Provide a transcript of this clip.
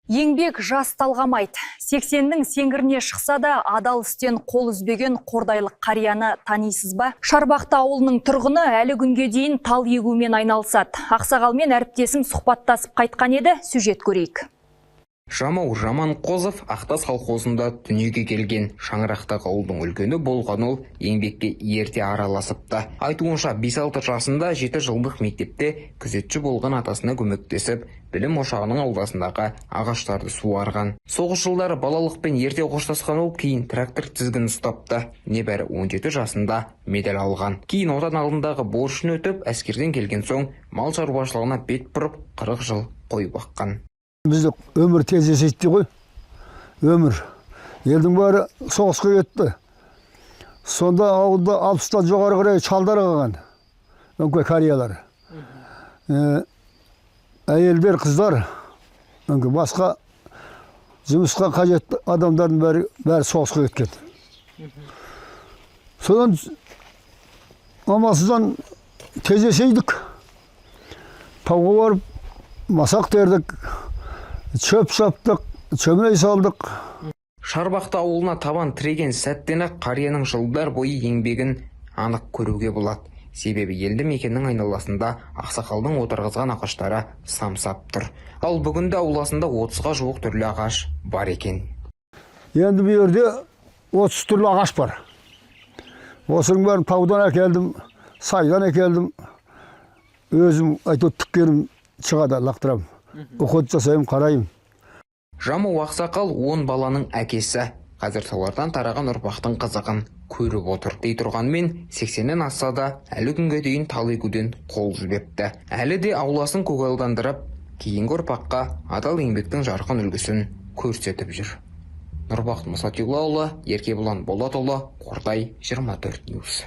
Еңбек жас талғамайды. 80-нің сеңгіріне шықса да, адал істен қол үзбеген қордайлық қарияны танисыз ба? Шарбақты ауылының тұрғыны әлі күнге дейін тал егумен айналысады. Ақсақалмен әріптесім сұхбаттасып қайтқан еді, сюжет көрейік. Жамау Жаманқозов Ақтас колхозында дүниеге келген. Шаңырақтағы ұлдың үлкені болған ол еңбекке ерте араласыпты. Айтуынша, 5-6 жасында 7 жылдық мектепте күзетші болған атасына көмектесіп, білім ошағының ауласындағы ағаштарды суарған. Соғыс жылдары балалықпен ерте қоштасқан ол кейін трактор тізгінін ұстапты. Небәрі 17 жасында медаль алған. Кейін Отан алдындағы борышын өтіп, әскерден келген соң мал шаруашылығына бет бұрып, 40 жыл қой баққан. Бізде өмір тез есейді ғой. Өмір. Елдің бәрі соғысқа кетті. Сонда ауылда 60-тан жоғары қарай шалдар қалған. Өңкей қариялар. Әйелдер, қыздар, өңкей басқа жұмысқа қажетті адамдардың бәрі соғысқа кеткен. Содан амалсыздан тез есейдік. Тауға барып масақ тердік, шөп шаптық, шөмелей салдық. Шарбақты ауылына табан тіреген сәттен-ақ қарияның жылдар бойы еңбегін анық көруге болады. Себебі елді мекеннің айналасында ақсақалдың отырғызған ағаштары самсап тұр. Ал бүгінде ауласында 30-ға жуық түрлі ағаш бар екен. Енді бұл жерде 30 түрлі ағаш бар. Осының бәрін таудан әкелдім, сайдан әкелдім. Өзім әйтеуір тіккенім шығады, лақтырамын. Уход жасаймын, қараймын. Жамау ақсақал 10 баланың әкесі. Қазір солардан тараған ұрпақтың қызығын көріп отыр. Дей тұрғанмен 80-нен асса да, әлі күнге дейін тал егуден қол үзбепті. Әлі де ауласын көгалдандырып, кейінгі ұрпаққа адал еңбектің жарқын үлгісін көрсетіп жүр. Нұрбақыт Мұсатилаұлы, Еркебұлан Болатұлы, Қордай, 24 News.